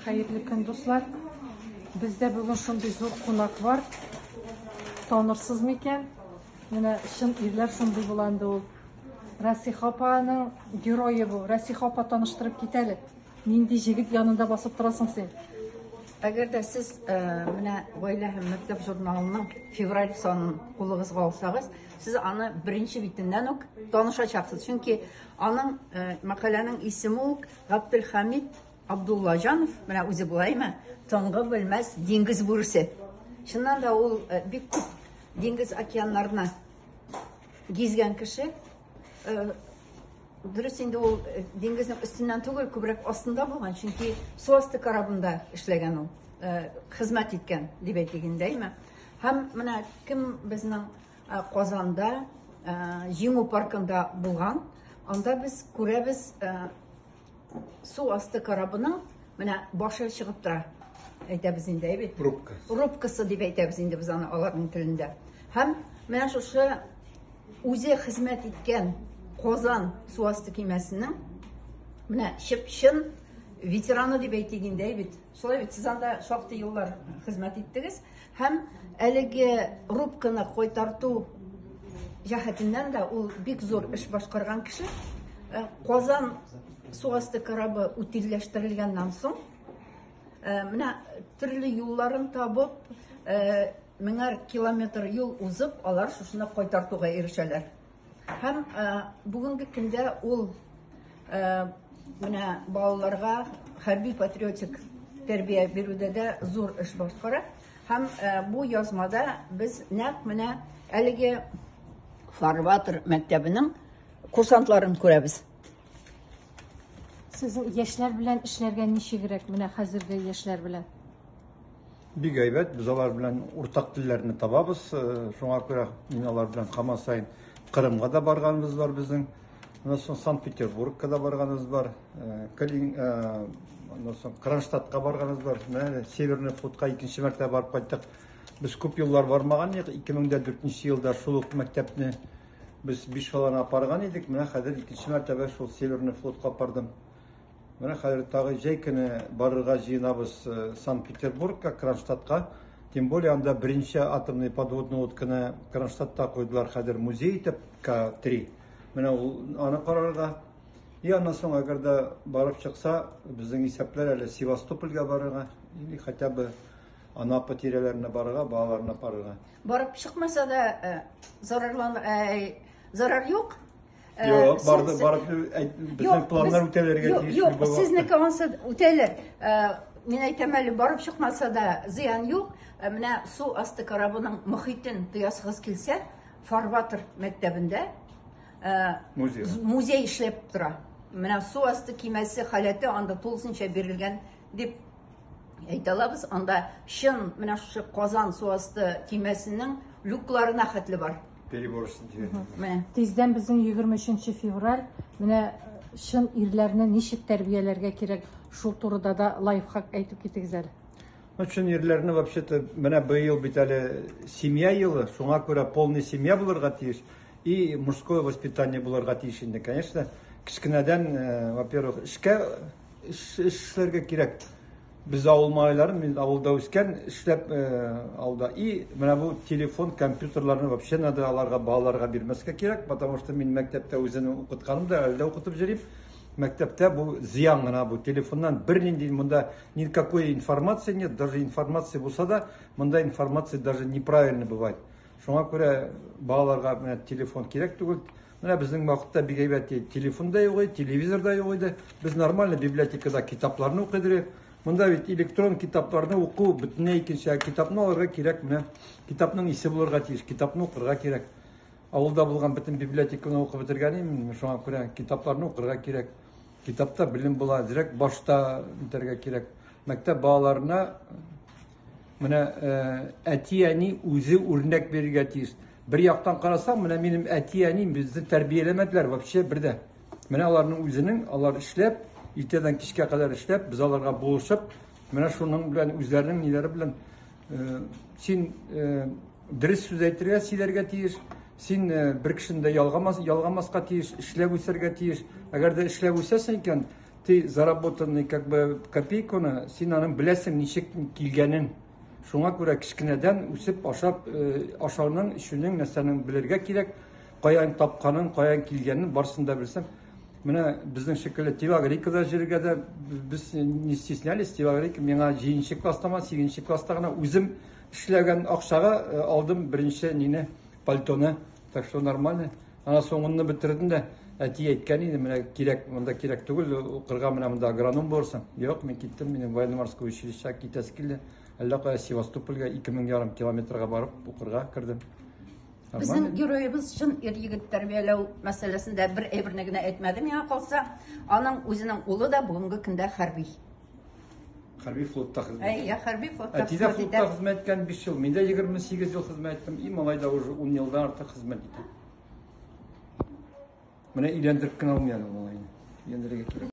Хәерле көн, дуслар. Бездә бүген шундый зур кунак бар. Танырсыз микән? Менә чын ирләр шундый була инде ул. Расиха апаның герое бу. Расиха апа таныштырып кит әле. Нинди җегет янында басып торасың син? Әгәр дә сез э, менә Гаилә һәм мәктәп журналының февраль санын кулыгызга алсагыз, сез аны беренче битеннән үк танышачаксыз. Чөнки аның э, мәкаләнең исеме үк Габделхамид Абдуллаҗанов, менә үзе болаймы, тынгы белмәс диңгез бүресе. Чыннан да ул э, бик күп диңгез океаннарына гизгән кеше. Э, дөрес инде ул э, диңгезнең өстеннән түгел, күбрәк астында булган, чөнки су асты корабында эшләгән ул, хезмәт иткән дип әйтик инде, әйме? Һәм менә кем безнең Казанда Җиңү паркында булган, анда без күрәбез Су асты корабының менә башы чыгып тора. Әйтәбез инде, әйбит. Рубка. Рубкасы дип әйтәбез инде без аны аларның телендә. Һәм менә шушы үзе хезмәт иткән Казан су асты көймәсенең менә чып-чын ветераны дип әйтик инде, әйбит. Шулай бит, сез анда шактый еллар хезмәт иттегез. Һәм әлеге рубканы кайтарту җәһәтеннән дә ул бик зур эш башкарган кеше. Э, Казан су асты корабы утильләштерелгәннән соң, э, менә төрле юлларын табып, э, меңәр километр юл узып, алар шушыны кайтартуга ирешәләр. Һәм бүгенге көндә ул менә балаларга хәрби патриотик тәрбия бирүдә дә зур эш башкара. Һәм бу язмада без нәкъ менә әлеге Фарватер мәктәбенең курсантларын күрәбез. Сезнең яшьләр белән эшләргә ничегрәк менә хәзерге яшьләр белән? Бик әйбәт, без алар белән уртак телләрне табабыз. Э, шуңа күрә мин алар белән һаман саен Кырымга да барганыбыз бар безнең. Аннан соң Санкт-Петербургка да барганыбыз бар. Э, Калин, э, аннан соң Кронштадтка барганыбыз бар. Менә Северный флотка икенче мәртәбә барып кайттык. Без күп еллар бармаган идек. 2004 елда шул ук мәктәпне без биш баланы апарган идек. Менә хәзер икенче мәртәбә шул Северный флотка апардым. Менә хәзер тагы җәй көне барырга җыенабыз э, Санкт-Петербургка, Кронштадтка. Тем более анда беренче атомный подводный лодканы Кронштадтта куйдылар хәзер музей итеп К-3. Менә ул аны карарга. И аннан соң әгәр дә барып чыкса, безнең исәпләр әле Севастопольгә барырга или хотя бы Анапа тирәләренә барырга, балаларны апарырга. Барып чыкмаса да э, зарарлан э, зарар юк. Э, Юк, барды, барып безнең планнар үтәлергә тиеш. Юк, сезнеке ансы үтәлер. Э, мин әйтәм әле, барып чыкмаса да зыян юк. Э, менә су асты корабының мохитен тоясыгыз килсә, Фарватер мәктәбендә музей. Музей эшләп тора. Менә су асты кимәсе халәте анда тулысынча бирелгән дип әйтә алабыз. Анда чын менә шушы Казан су асты кимәсенең люкларына хәтле бар. Переборочный Менә. Тиздән безнең 23 февраль. Менә чын ирләрне ничек тәрбияләргә кирәк, шул турыда да лайфхак әйтеп китегез әле. Ну, чын ирләрне вообще-то менә быел бит әле семья елы, шуңа күрә полный семья булырга тиеш и мужское воспитание булырга тиеш инде, конечно. Кечкенәдән, э, во-первых, эшкә эш эшләргә кирәк. Без авыл малайлары, мин авылда үскән, эшләп э, авылда. И менә бу телефон, компьютерларны вообще надо аларга балаларга бирмәскә кирәк, потому что мин мәктәптә үземне укытканым да, әле дә укытып йөрим. Мәктәптә бу зыян гына бу телефоннан бернинди монда никакой информации нет, даже информация булса да, монда информация даже неправильно бывает. Шуңа күрә балаларга менә телефон кирәк түгел. Менә безнең вакытта бик әйбәт телефон да юк иде, телевизор да юк иде. Без нормально библиотекада китапларны укый идек. Монда бит электрон китапларны уку бөтенләй икенче. Китапны алырга кирәк, менә китапның исе булырга тиеш, китапны укырга кирәк. Авылда булган бөтен библиотеканы укып бетергән идем, шуңа күрә китапларны укырга кирәк. Китапта белем була, әзрәк башта итәргә кирәк. Мәктәп балаларына Менә э, әти-әни үзе үрнәк бирергә тиеш. Бер яктан карасаң, менә минем әти-әни безне тәрбияләмәделәр вообще бер дә. Менә аларның үзенең, алар эшләп, иртәдән кичкә кадәр эшләп, без аларга булышып, менә шуның белән үзләренең ниләре белән э, син э, дөрес сүз әйтергә, сөйләргә тиеш. Син бер кешене дә ялгамас, ялгамаска тиеш, эшләп үсәргә тиеш. Әгәр дә эшләп үсәсең икән, Ты заработанный как бы копейканы, син аның беләсең ничек килгәнен. Шуңа күрә кечкенәдән үсеп ашап, э, ашауның, эчүнең нәрсәнең белергә кирәк. Каян тапканын, каян килгәнен барысын да белсәң. Менә безнең шикелле телогрейкада йөрергә дә без не стеснялись. Телогрейка миңа 7 класста ма, 8 класста гына үзем эшләгән акчага э, алдым беренче нине, пальтоны. Так что нормально. Ана соңынны бетердем дә, әти әйткән иде, менә кирәк, монда кирәк түгел, укырга менә монда агроном булырсың. Юк, мин киттем, минем военно-морское училищега китәсе килде. Әллә кая Севастопольгә 2500 километрга барып укырга кердем. Безнең героебыз чын ир-егет тәрбияләү мәсьәләсендә бер әйберне генә әйтмәде миңа калса, аның үзенең улы да бүгенге көндә хәрби. Хәрби флотта хезмәт. Әйе, хәрби флотта. Әти дә флотта хезмәт иткән 5 ел, мин дә 28 ел хезмәт иттем, и малай да уже 10 елдан артык хезмәт итә. Менә өйләндереп кенә алмый әле малайны. Өйләндерергә кирәк.